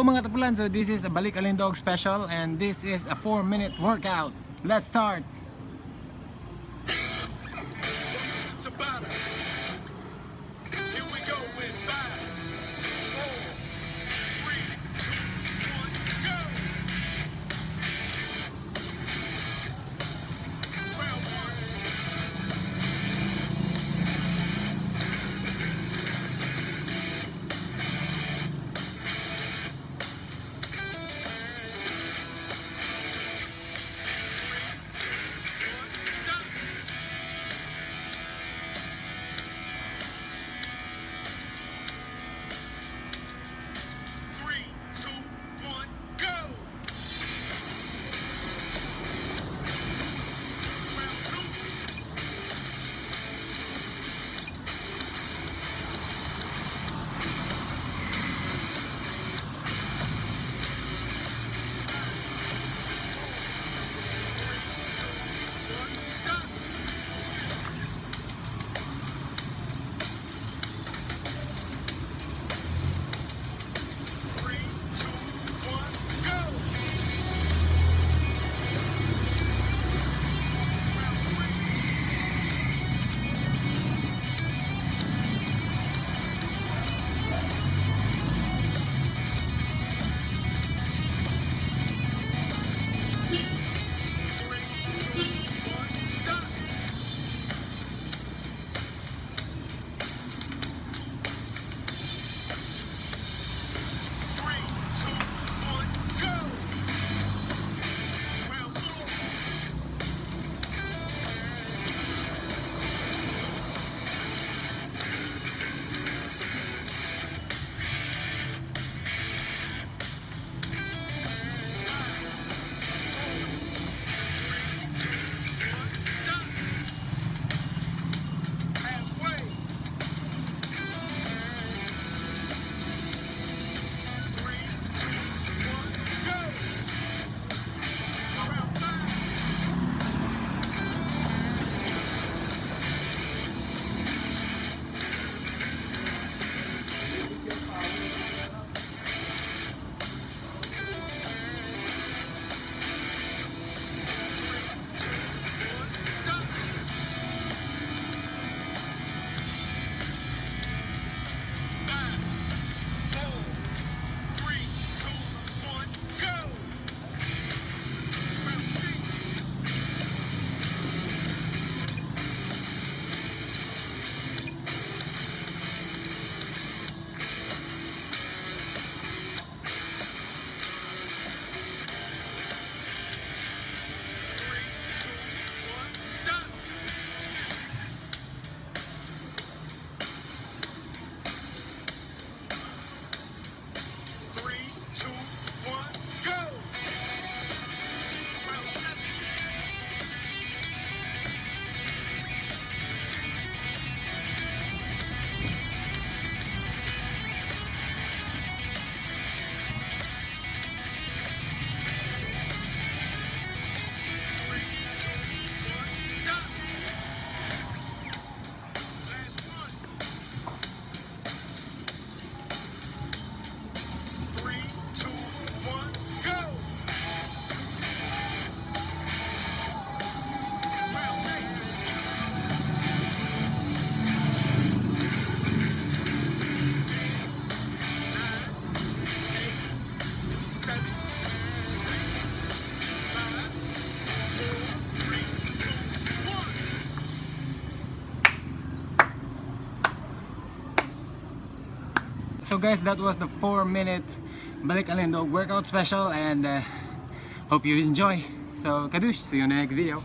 Welcome, mga tapulan. So this is a Balik Alindog special and this is a 4-minute workout. Let's start! Welcome to Tabata. Here we go in five, four, three, two, one, go. Round one. Three, two, one, stop. Three, two, one, go! Round two. Four, three, two, one, stop! Three, two, one, go! Round three. Three, two, one, stop! Three, two, one, go! Round four. Five, four, three, two, one, stop! Halfway. Three, two, one, go! Round five. Three, two, one, stop! Five, four, three, two, one, go! Round six. Three, two, one, stop! Three, two, one, go! Round seven. Three, two, one, stop! Last one. Three, two, one, go! Round eight. 10, 9, 8, 7, 6, 5, 4, 3, 2, 1. So guys, that was the 4-minute Balik Alindog workout special and hope you enjoy. So Kadush, see you in the next video.